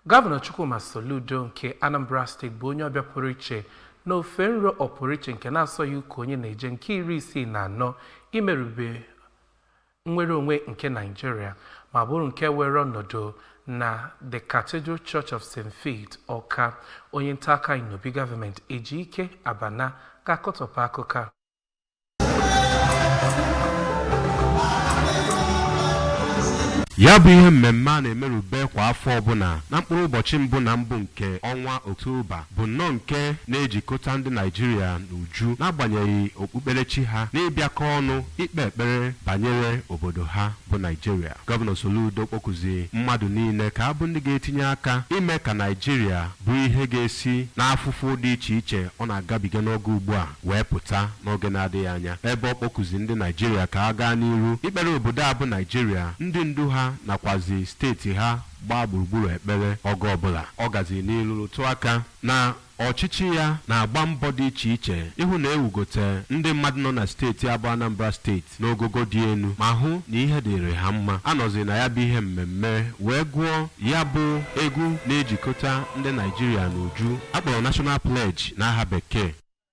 Gọvanọ Chukwuma Soludo nke Anambra Steeti bụ onye ọbịa pụrụ iche n'ofe nro ọpụrụiche nke na-asọghị ụka onye na-eje nke 64 imerube nnwere onwe nke Naịjirịa, ma bụrụ nke were ọnọdụ na The Cathedral Church of St. Faith, Awka. Onye nta akụkọ anyị n'obi gọọmenti, Ejike Abana, ga-akọtọpụ akụkọ a. Ya bụ ihe mmemme a na-emerube kwa afọ ọbụla na mkpụrụ ụbọchị mbụ na mbụ nke ọnwa Oktoba bụ nnọọ nke na-ejikọta ndị Naịjirịa n'uju, n'agbanyeghị okpukperechi ha, n'ịbịakọ ọnụ ikpe ekpere banyere obodo ha bụ Naịjirịa. Gọvanọ Soludo kpọkụzi mmadụ niile ka abụ ndị ga-etinye aka ime ka Naịjirịa bụ ihe ga-esi n'afụfụ dị iche iche ọ na-agabiga n'oge ugbu a wee pụta n'oge na-adịghị anya, ebe ọ kpọkụzi ndị Naịjirịa ka a gaa n'iru ikpere obodo a bụ Naịjirịa, ndị ndu ha nakwazi steeti ha gbaa gburugburu ekpere oge ọbụla. Ọ gazi n'ilu rụtụ aka na ọchịchị ya na-agba mbọ dị iche iche ịhụ na ewugote ndị mmadụ nọ na steeti abụ Anambra Steeti n'ogogo dị elu, ma hụ na ihe dịrị ha mma. Anọzi na ya bụ ihe mmemme wee gụọ ya bụ egwu na-ejikọta ndị Naịjirịa n'uju akpọrọ National Pledge n'aha Bekee.